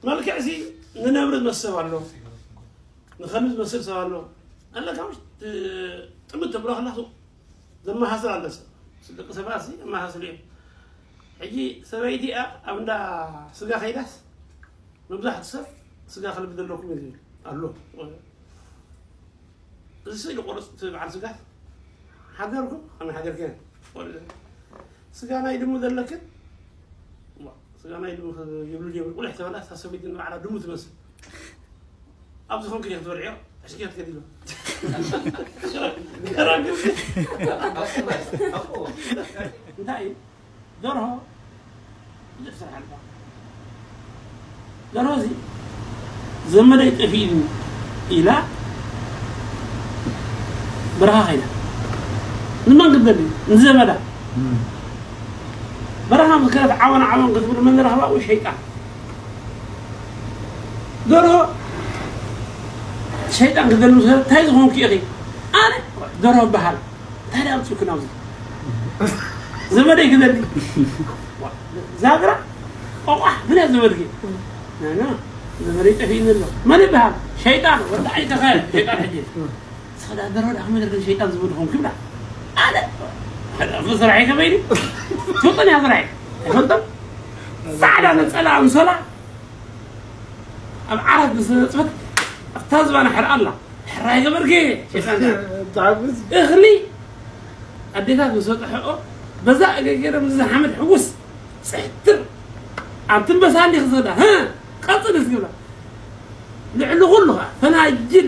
መልክዕ ሲ ንነብሪ ዝመስል ሰብ ኣሎ፣ ንኸልቢ ዝመስል ሰብ ኣሎ። ኣለካ ምሽ ጥምት ተብሎ ከላ ዘመሃስል ኣሎ ሰብ። ደቂ ሰባት ሲ ኣመሃስል እዮም። ሕጂ ሰበይቲ እያ ኣብ እንዳ ስጋ ከይዳስ መብዛሕቱ ሰብ ስጋ ከልቢ ዘለኩም እዩ ዝብል ኣሎ። እዚ ስእሊ ቆረፅ እቲ በዓል ስጋ ሓደርኩም ኣነ ሓደርክ ስጋ ናይ ድሙ ዘለክን ስጋ ናይ ድሙ ይብሉ ድዮም ቁልሕ ተበላ ሳሰበይት ንባዕላ ድሙ ትመስል ኣብዚ ኾንክ ዲክ ትበልዕዮ ሕሽክያ ትገዲሎ እንታይ እዩ ደርሆ ብዙሕ ስራሕ ኣለዋ። ደርሆ እዚ ዘመደይ ጠፊእኒ ኢላ በረኻ ከይዳ ንመን ክትደሊ ንዘመዳ በረኻ ምስ ከደት ዓወን ዓወን ክትብል መን ዝረኽባ ወይ ሸይጣን ደርሆ ሸይጣን ክትደሊ ምስ ከደት እንታይ ዝኾንኩ ኢኺ ኣነ ደርሆ በሃል እንታይ ደኣ ኣምፅእኩ ናብዚ ዘመደይ ክደሊ ዛግራ ቆቋሕ ምን እያ ዘመድኪ ናና ዘመደይ ጠፊእኒ ኣሎ መን ይበሃል ሸይጣን ወዲ ዓይተኸ ሸይጣን ሕጂ ስኸዳ ደሮ ደኣ ከመይ ደርገን ሸይጣን ዝብል ኾንኩ ይብላ ኣነ ስራሐይ ከመይ ድዩ ትፈልጦን እያ ስራሐይ ኣይፈልጦን ፃዕዳ ነፀላ ኣንሶላ ኣብ ዓራት ምስ ነፅፈት ኣብታ ዝባና ሕርኣ ኣላ ሕራይ ገበርኪ ሸይጣን እኽሊ ኣዴታት ምስ በፅሐኦ በዛ እገገረ ምስ ሓመድ ሕውስ ፅሕትር ኣብቲ ኣንበሳ እንዲኽ ዝኽዳ ህ ቀፅል እስክብላ ልዕሊ ኩሉ ከዓ ፈናጅል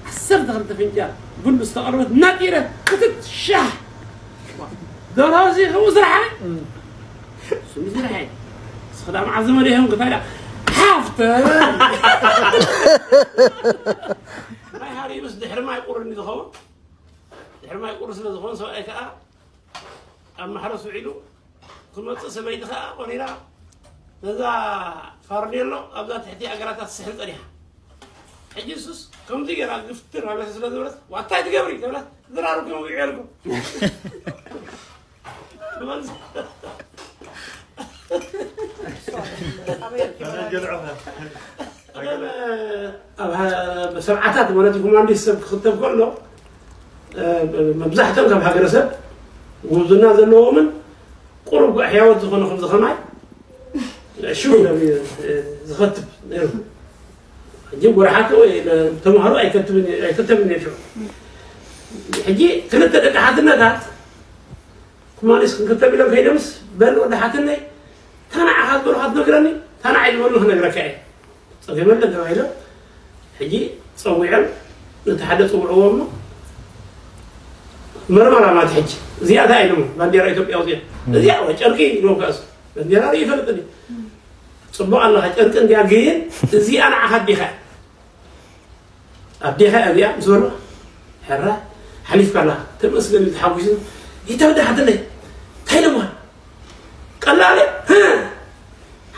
ዓሰርተ ክልተ ፍንጃል ቡን ዝተቐርበት ናጢረ ክትት ሻህ ደርሆ እዚ ከምኡ ስራሓ ስምዚ ርሓይ ስኽዳ መዓዝ መደይሆም ክታዳ ሓፍተ ናይ ሃሪብስ ድሕሪ ማይ ቁርን ዝኸውን ድሕሪ ማይ ቁር ስለ ዝኾን ሰብኣይ ከዓ ኣብ ማሕረስ ውዒሉ ክመፅእ ሰበይቲ ከዓ ቆሪራ ነዛ ፋርኔሎ ኣብዛ ትሕቲ ኣገራታ ትስሕል ፀኒሓ ሕጂ ሱስ ከምዚ ገይራ ግፍትር ኣበሰ ስለ ዝበለት ዋታይ ትገብሪ ተብላት ዝራርኩም ውዒልኩም ሰብዓታት ማለት ኮማንዲስ ሰብ ክክተብ ከሎ መብዛሕቶም ካብ ሃገረሰብ ጉብዝና ዘለዎምን ቁሩብ ሕያወት ዝኾነ ከም ዝኸማይ ሽው ዝኸትብ ነይሩ ሕጂ ጎርሓቲ ወይ ተምሃሮ ኣይከተብን ነይሩ ሽዑ ሕጂ ክልተ ደቂ ሓትነታት ኩማንስ ክንክተብ ኢሎም ከይደምስ በል ወዲ ሓትነይ ታናዓኻ ዝበልኻ ትነግረኒ ታናዓይ ዝበሉ ክነግረካ እየ ፀገም የለን ተባሂሎም ሕጂ ፀዊዖም ነቲ ሓደ ፅውዕዎ እሞ መርመራ ማለት ሕጂ እዚኣ እንታይ ኢሎም ባንዴራ ኢትዮጵያ ኣውፅኦም እዚኣ ወይ ጨርቂ ኢሎም ከእሱ ባንዴራ ርኢ ይፈልጥኒ ፅቡቅ ኣለኻ ጨርቂ እንዲያ ግን እዚኣ ንዓኻ ኣዴኻ ኣዴኻ እዚኣ ምስ በሎ ሕራ ሓሊፍካ ኣለኻ ተመስገን ኢሉ ተሓጒሱ ይተወደ ሓትለይ እንታይ ኢሎምኻ ቀላል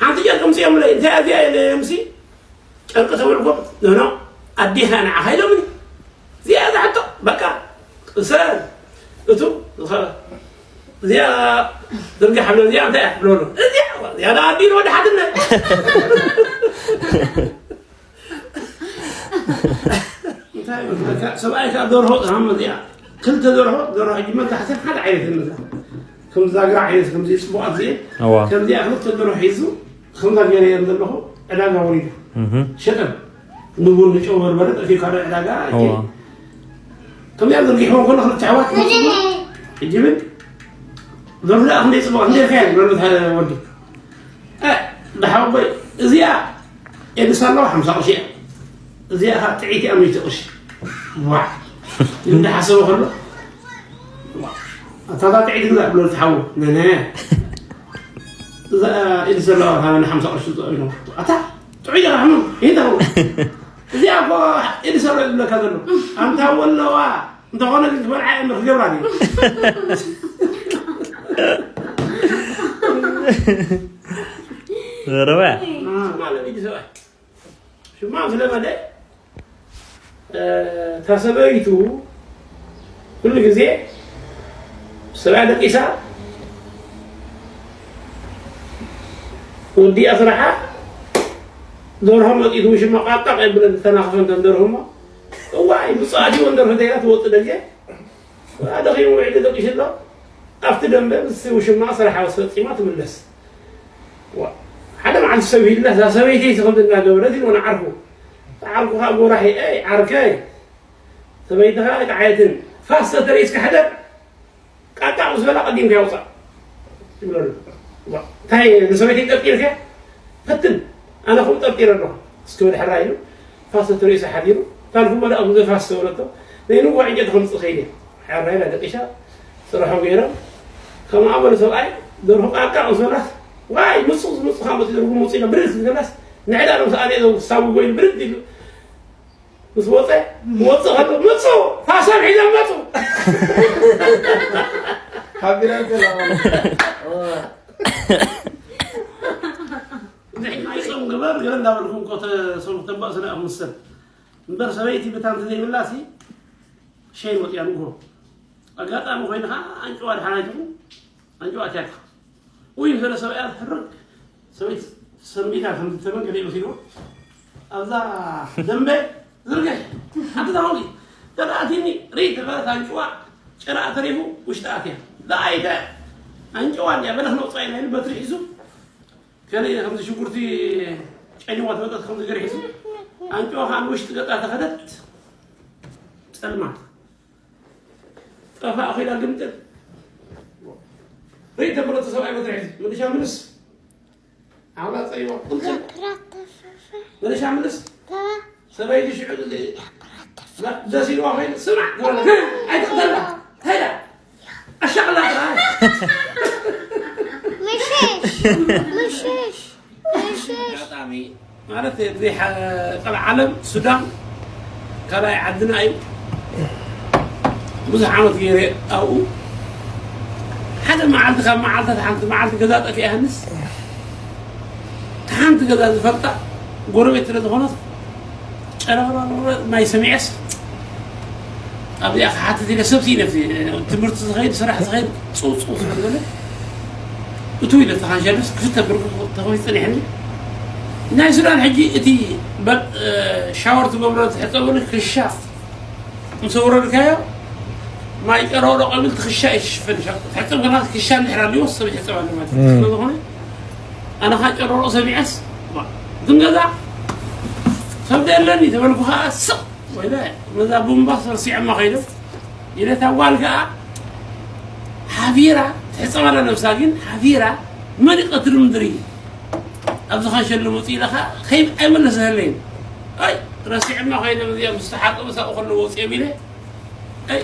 ሓንቲ ጨርቂ ምፅኦምለይ እንታይ እዚኣ ኢለ ምሲ ጨርቂ ተውዕልኩም ኖኖ ኣዴኻ ንዓኻ ኢሎምኒ እዚኣ እዛ ሕቶ በቃ ቅሰ እቱ ዝኸ እዚኣ ዝርግሕ ብሎ እዚኣ እንታይ እያ ብሎ እዚኣ እዚኣ ኣዲሉ ወዲ ሓትነ እንታይ ይመስለካ ሰብኣይ ከዓ ደርሆ ሃም እዚኣ ክልተ ደርሆ ደርሆ ሕጂ መብዛሕትአን ሓደ ዓይነት ይመስላ ከም ዛግራ ዓይነት ከምዚ ፅቡቃት እዚአን እዋ ከምዚኣ ክልተ ደርሆ ሒዙ ከምዛ ገይረ እየን ዘለኹ ዕዳጋ ወሪዱ እህ ሸጠን ንቡን ንጨው በርበረ ጠፊኡ ካልእ ዕዳጋ እዋ ከምዚኣ ዘርጊሕዎ ከሎ ክልተ ኣሕዋት መፅኡ ሕጂ ብል ሎሚ ደኣ ክንደይ ፅቡቕ ክንደይ ርካያ ይብል ወዲ እ፣ ደሓወቦይ እዚኣ ኤድስ ኣለዋ ሓምሳ ቅርሺ እያ እዚኣ ከዓ ጥዒት እያ ሚእቲ ቅርሺ ዋዕ ይብል እንዳሓሰበ ከሎ ዋዕ፣ ኣታ እዛ ጥዒት ግዛእ ብሎ ዝሓወ ነነ እዛ ኤድስ ዘለዋ ካበና ሓምሳ ቅርሺ ዝጠቕሞ ኣታ ጥዑይ ኢኻ ሕሙም ይንታው እዚኣ እኮ ኤድስ ኣሎ ዝብለካ ዘሎ ኣንታ ወለዋ እንተኾነ ግን ክበልዓ እየ እምበር ክገብራ ድዩ ዘረባ ማለት እዩ ሰብኣይ ሽማ ዝለመደ እታ ሰበይቱ ኩሉ ግዜ ሰብኣ ደቂሳ ወዲኣ ስራሓ ደርሆ መጺኡ ውሽማ ቃቃ የብለን፣ ዝተናኽፈ እንተን ደርሆ እሞ፣ እዋይ፣ ብጻዕቲ ወን ደርሆ ተይላ ትወጽእ ደገ። ደኺሙ ውዒሉ ደቂሱ ኣሎ። ኣብቲ ደንበ ምስ ውሽማ ስራሕ ፈጺማ ትምለስ። ዋ፣ ሓደ መዓልቲ ሰብ ሂላ፣ እዛ ሰበይተይ ትኸምዚ እናገበረት ኢሉ ንዓርኩ። ዓርኩ ከዓ ጎራሒ፣ "ኤይ፣ ዓርከይ፣ ሰበይትኻ ኣይጠዓየትን። ፋስ ተተርእስካ ሕደር፣ ቃቃ ምስ በላ ቀዲምካ ይውፃእ" ይብለሉ። ዋ፣ እንታይ ንሰበይተይ ጠርጢርካ? ፈትን፣ ኣነ ኹም ጠርጢረ ኣለኹ። እስኪ ወደ ሕራይ ኢሉ፣ ፋስ ተተርእሱ ሓዲሩ፣ ታልኩ መላእኹ ዘፋስ ተበለቶ፣ ናይ ንዋ ዕንጨይቲ ከምፅእ ከይደ። ሕራይ ኢላ ደቂሳ፣ ስራሖም ገይሮም፣ ከምኣ በለ ሰብኣይ፣ ደርሆ ቃቃ ምስ በላት፣ ዋይ፣ ምፁ፣ ዝምፁ ካብ መፅኡ ደርጉ ምፁ ኢሎም ብድድ ዝገላስ፣ ንዕዳ ሎም ሰኣነ ኢሎም ክሳቡ ጎይሉ ብድድ ኢሉ፣ ምስ ወፀ፣ ክወፅእ ከሎ፣ "ምፁ! ፋሶም ሒዞም መፁ!" ሓቢራ ዘላ ማለት እዩ። እዚ ሕጂ ጾም ግበር፣ ገለ እንዳበልኩም እኮ ተ-፣ ጾም ክተባእሱ ደኣ ክምሰል። እምበር ሰበይቲ ብታ እንተዘይብላሲ፣ ሸይ ወፅያ ንግሆ። ኣጋጣሚ ኮይኑ ኸዓ ኣንጭዋ ድሓን ኣይትኹን፣ ኣንጭዋ ኣትያታ። ውይ፣ ገለ ሰብኣያ ሕርግ። ሰበይቲ ሰንቢዳ ከም ዝተመን ገለ ኢሉ ሲልዎ። ኣብዛ ደንበ ዝርግሕ። ሓንቲ ታሁሊ። ተዳኣቲኒ፣ ርኢ ተበለት ኣንጭዋ። ጭራኣ ተሪፉ፣ ውሽጢ ኣትያ። ደኣይተ ኣንጭዋ እንድያ፣ በለ ክነውፃ ኢና ኢሉ በትሪ ሒዙ። ገለ ከምዚ ሽጉርቲ ጨኒዋ ትመጠት ከምዚ ገለ ሒዙ። ኣንጭዋ ኸዓ ንውሽጢ ገፃ ተኸደት። ጸልማት። ጠፋእኹ ኢላ ግምጥል። ርእይ ተብሎ እቲ ሰብኣይ በትሪ ሒዙ። ምልሻ ምልስ። ዓውላ ጸይዋ። ቁልጭ። ምልሻ ምልስ። ሰበይቲ ሽዑ ዝል-፣ ደስ ኢልዋ ኮይኑ፣ "ስማዕ" ዝበለ። ኣይትቕተላ። ሄዳ። ኣሻቕላ ጥራይ። ምሽሽ። ምሽሽ። ምሽሽ። ኣጋጣሚ ማለት፣ እዚ ሓ-፣ ቀልዓ ዓለም ሱዳን ካልኣይ ዓድና እዩ። ብዙሕ ዓመት ገይረ ኣብኡ። ሓደ መዓልቲ ካብ መዓልታት ሓንቲ መዓልቲ ገዛ ጠፊኣ ሃንስ። ሓንቲ ገዛ ዝፈልጣ ጎረቤት ስለ ዝኾነት፣ ጨረቕረቕ ማይ ሰሚዐስ፣ ኣብዚኣ ክሓትት ኢለ፣ ሰብ ስኢነ፣ ትምህርቲ ዝኸይድ፣ ስራሕ ዝኸይድ፣ ጽው፣ ጽው ስለ ዝበለ፣ እትው ኢለ ተኻንሸለስ፣ ክፍተ ብርኩ ተኸፊቱ ጸኒሕኒ። ናይ ሱዳን ሕጂ እቲ በ-፣ እ፣ ሻወር ትገብሮ፣ ትሕጸበሉ ክሻ ምስ ኣውረድካዮ፣ ማይ ጨረቕረቕ ይብል፣ እቲ ክሻ ይሽፍን። ትሕጸብ ከለኻ ክሻ እንድሕር ኣልዎ፣ ሰብ ይሕጸብ ኣሎ ማለት እዩ። እም። ስለ ዝኾነ፣ ኣነ ኸዓ ጨረቕረቕ ሰሚዐስ፣ ባ-፣ እትን ገዛ ሰብ የለኒ ተበልኩ ኸዓ፣ ስቕ ወይለ፣ ነዛ ቡምባ ረሲዐማ ኸይደ። ኢለ እታ ጓል ከኣ ሓፊራ፣ ትሕጸብ ኣላ ነብሳ ግን ሓፊራ፣ መን ይቐትል ምድሪ? ኣብዚ ኸንሸሎ መጺኡ ኢለ ኸኣ ከይ-፣ ኣይመለሰለይን። ኣይ፣ ረሲዐማ ኸይደ፣ እዚኣ ምስ ተሓጸበ ሳብኡ ከለዉ ወጺኦም ኢለ። ኣይ፣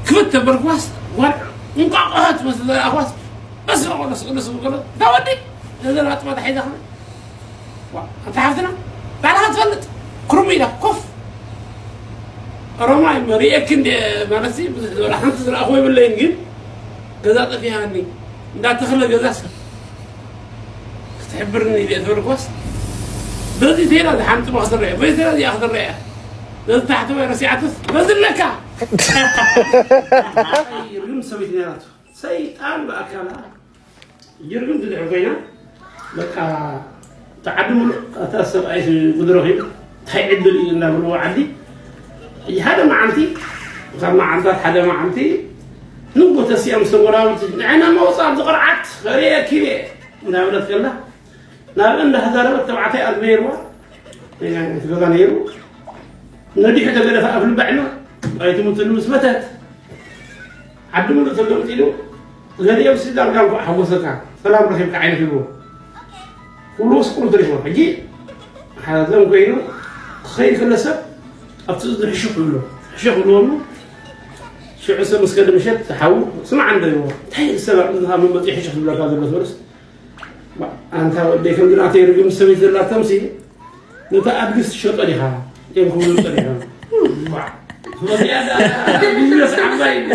ክፍት ተበልኩዋስ፣ ጓል እንቋቑሖ ትመስል ዘረኣኹዋስ፣ በስመ ቅዱስ ቅዱስ ዝብል ከሎ፣ "እታ ወዲ፣ ነዘን ኣጥማት ሒዛ ኸ?" ዋ፣ ኣንታ ሓፍትና፣ ባዕልኻ ትፈልጥ፣ ክሩም ኢላ ኮፍ። ኦሮማይ መ-፣ ርእየኪ እንደ ማለት ሲ፣ ብዙሕ ዝበላ ሓንቲ ዝረኣኹ የብለይን፣ ግን ገዛ ጠፊኣኒ። እንዳ ተኽለ ገዛስ ክትሕብርኒ ኢለ ዝበልኩዋስ፣ በዚ ተይላ ዝሓምጥማ ክትረአ፣ በዚ ተይላ እዚኣ ክትረአ። ነዚ ታሕተዋይ ረሲዓትስ፣ በዚ ኣለካ። ኣይ፣ ርግም ሰበይቲ ነይራቶ። ሰይጣን ብኣካላ። ጅርግም ትድሕር ኮይና፣ በቃ፣ እቲ ዓዲ ሙሉእ፣ ኣታ ሰብኣይስ ጉድ ረኺቡ፣ እንታይ ዕድል እዩ እናበልዎ ዓዲ። ሓደ መዓልቲ፣ ካብ መዓልታት ሓደ መዓልቲ፣ ንጎ ተሲኣ ምስ ተጎራብቲ፣ "ንዓና መውፃ ኣብዚ ቅርዓት፣ ርእየኪ እየ" እናበለት ከላ፣ ናብ እንዳ ተዛረበት ተባዕታይ ኣልበ ነይርዋ፣ እቲ ገዛ ነይሩ፣ ነዲሑ ተገደፈ ኣፍ ልባዕና፣ ኣይትሙትሉ ምስ መተት፣ ዓዲ ሙሉእ ተገምጢሉ፣ ገሊኦም ሲ ዳርጋ እንኳዕ ሓጎሰካ፣ ሰላም ረኺብካ ዓይነት ይብልዎ። ኩሉ ስቁሩ ትሪኽዎ። ሕጂ ሓዘን ኮይኑ ክኸይድ ከሎ ሰብ ኣብቲ እዝኑ ሕሹኽ ይብሎ። ሕሹኽ ይብልዎ እሞ፣ ሽዑ ሰብ ምስ ከደ ምሸት ሓዉ፣ "ስማዕ እንዶ" ይብልዎ። "እንታይ ሰብ ኣብ እዝንኻ መመፂኡ ሕሹኽ ዝብለካ ዘሎ?" ዝበለስ፣ "ባ፣ ኣንታ ወደይ፣ ከምዚ ናተይ ርግም ሰበይቲ ዘላቶም ሲ፣ ነታ ኣድግስ ትሸጦ ዲኻ?" እዮም ክብሉ ጸኒሖም። ዋ፣ እዚኣ ደኣ ቢዝነስ ዓባይ እያ።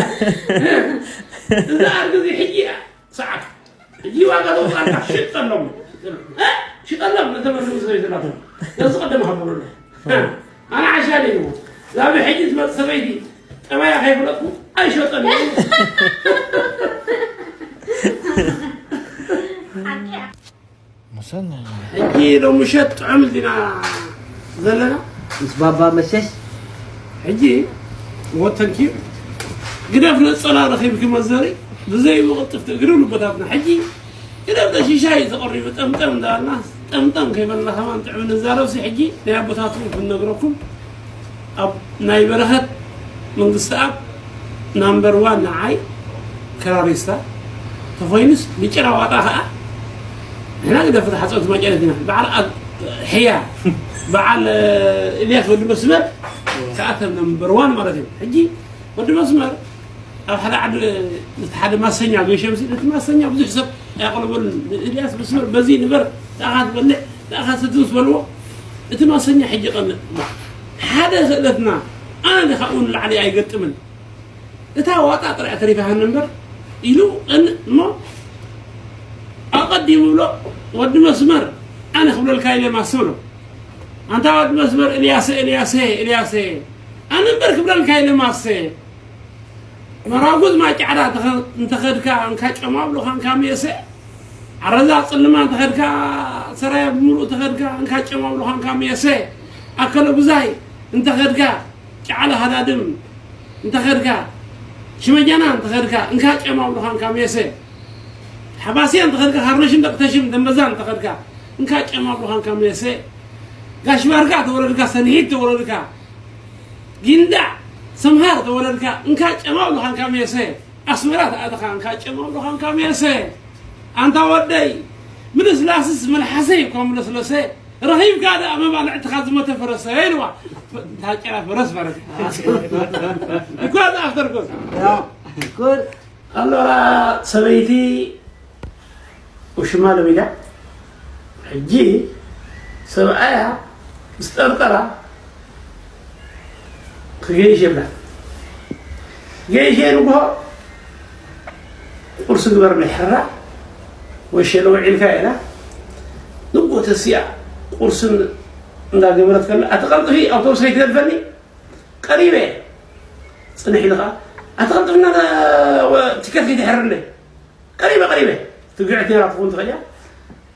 እዛ ኣድጊ እዚ ሕጂ እያ ሰዓት። ሕጂ ዋጋ ተውፅኣልካ፣ ሽጠሎም። እ? ሽጠሎም፣ ነተን ኣድጊ ሰበይቲ ናቶም። ነዚ ቀደም ሃብሉና። እ? ኣነ ዓሻ ነይሩ። ላብ ሕጂ ትመጽእ ሰበይቲ ጠባያ ከይፈለጥኩ ኣይሸጠን እዩ። ሓቂ እያ። ሕጂ ሎምሸት ጥዑም ዲና ዘለና? ምስ ባባ መሸሽ። ሕጂ ወተንኪ ግደፍ ነጸላ ረኺብኪ መዘሪ ብዘይ ብቕልጥፍቲ እግሪ ልቦታትና። ሕጂ ግደፍ ደሽሻይ ተቐሪቡ ጠምጠም እንዳበልና ጠምጠም ከይበልና ከማን ጥዑም ንዛረብሲ። ሕጂ ናይ ኣቦታትኩም ክንነግረኩም ኣብ ናይ በረኸት መንግስቲ ኣብ ናምበር ዋን ንዓይ ክራሪስታ ተኾይኑስ ብጭራ ዋጣ ኸዓ ንሕና ግደፍ ተሓፀብቲ ማጨለት ኢና። በዓል ኣት- ሕያ በዓል እልያስ ወዲ መስመር ከኣተም ናምበር ዋን ማለት እዩ። ሕጂ ወዲ መስመር ኣብ ሓደ ዓዲ እቲ ሓደ ማሰኛ ገሸምሲ ነቲ ማሰኛ ብዙሕ ሰብ ኣያቕረበሉን። እልያስ መስመር በዚ ንበር ንኣኻ ትበልዕ ንኣኻ ትትንስ በልዎ። እቲ ማሰኛ ሕጂ ቀንእ ሓደ ክእለትና ኣነ ካብኡ ንላዕሊ ኣይገጥምን። እታ ዋጣ ጥራይ ተሪፋሃኒ እምበር ኢሉ ቀንእ እሞ ኣቐዲሙ ብሎ ወዲ መስመር ኣነ ክብለልካ ኢለ ማስ ብሎ ኣንታ ወዲ መስመር እልያሰ እልያሰ እልያሰ ኣነ እምበር ክብለልካ ኢለ ማሰ መራጉዝ ማይ ጫዕዳ ተኸ- እንተኸድካ እንካ ጨማ ብሎኻ እንካ መየሰ ዓረዛ ጽልማ እንተኸድካ ሰራያ ብምሉእ ተኸድካ እንካ ጨማ ብሎኻ እንካ መየሰ ኣከለ ጉዛይ እንተኸድካ ጨዓለ ሃዳድም እንተኸድካ ሽመጃና እንተኸድካ እንካ ጨማ ብሎኻ እንካ መየሰ ሓባስያ እንተኸድካ ሃርነሽን ደቂ ተሽም ደንበዛ እንተኸድካ እንካ ጨማ ብሎኻ እንካ መየሰ ጋሽ ባርጋ ተወለድካ ሰንሒት ተወለድካ ጊንዳዕ ሰምሃር ተወለድካ እንካ ጨማ ብሎኻ እንካ መየሰ ኣስመራ ተኣተኻ እንካ ጨማ ብሎኻ እንካ መየሰ ኣንታ ወደይ ምልስላስስ መልሓሰይ እኳ ምለስለሰ ረኺብካ ደኣ መባልዕትኻ ዝሞተ ፈረሰ ኢልዋ እታ ጨራ ፈረስ ማለት እዩ። እኳ ዝኣፍተርኩስ ኩል ኣሎራ ሰበይቲ ውሽማ ለሚዳ ሕጂ ሰብኣያ ምስ ጠርጠራ ክገይሽ የብላ ገይሽ ንግሆ ቁርሲ ግበር ናይ ሕራ ወይ ሸለ ውዒልካ ኢላ ንግሆ ተሲኣ ቁርሲ እንዳገበረት ከላ ኣቲ ቀልጥፊ ኣውቶቡስ ከይትገድፈኒ ቀሪበ ጽንሕ ኢልኻ ኣቲ ቀልጥፍና ቲከት ከይትሕርለይ ቀሪበ ቀሪበ ትግዕት ነራ ትኸውን ትኽእል እያ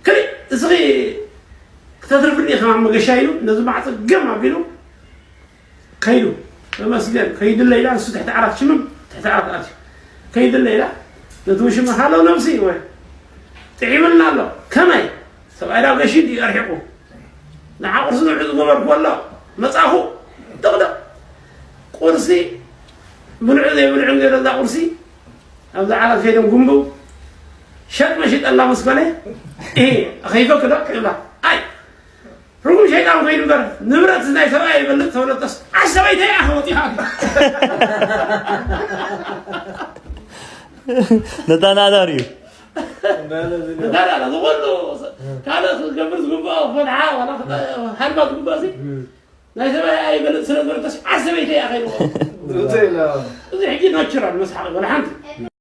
ክሪ እስኺ ክተትርፍኒ ኢኻ መገሻ ኢሉ ነዚ ማዕፀ ገም ኣቢሉ ከይዱ ተመስገን ከይድለ ኢላ ንሱ ትሕቲ ዓራት ሽምም ትሕቲ ዓራት ኣትዩ ከይድለ ኢላ ነቲ ውሽማ ሃሎ ነብሲ ወይ ጥዒምልና ኣሎ ከመይ ሰብኣይ ዳብ ገሺ ድዩ ኣርሒቑ ንዓ ቁርሲ ንውዒ ዝገበርኩ ኣሎ መጻኹ ጥቕደቕ ቁርሲ ብልዑ ዘይብልዑ ገይረ እዛ ቁርሲ ኣብዚ ዓራት ከይዶም ጉንብው ሸጥ መሽጠላ ምስ ኮነ ኣኸይፈ ክዶ ክብላ ኣይ ርጉም ሸይጣን ኮይኑ እምበር ንብረት ናይ ሰብኣይ ይበልጥ ተበለጠስ ዓሽ ሰበይተይ ኣኸ ወጢኻ ነታ ናዳር እዩ ዝኩሉ ካልእ ክገብር ዝግብኦ ፈትሓ ዋላ ሃልባ ዝግብኦ ናይ ሰብኣይ ኣይበልጥ ስለ ዝበለተስ ዓሽ ሰበይተይ ኣኸይዎ እዚ ሕጂ ናቹራል መስሓቂ ወላ ሓንቲ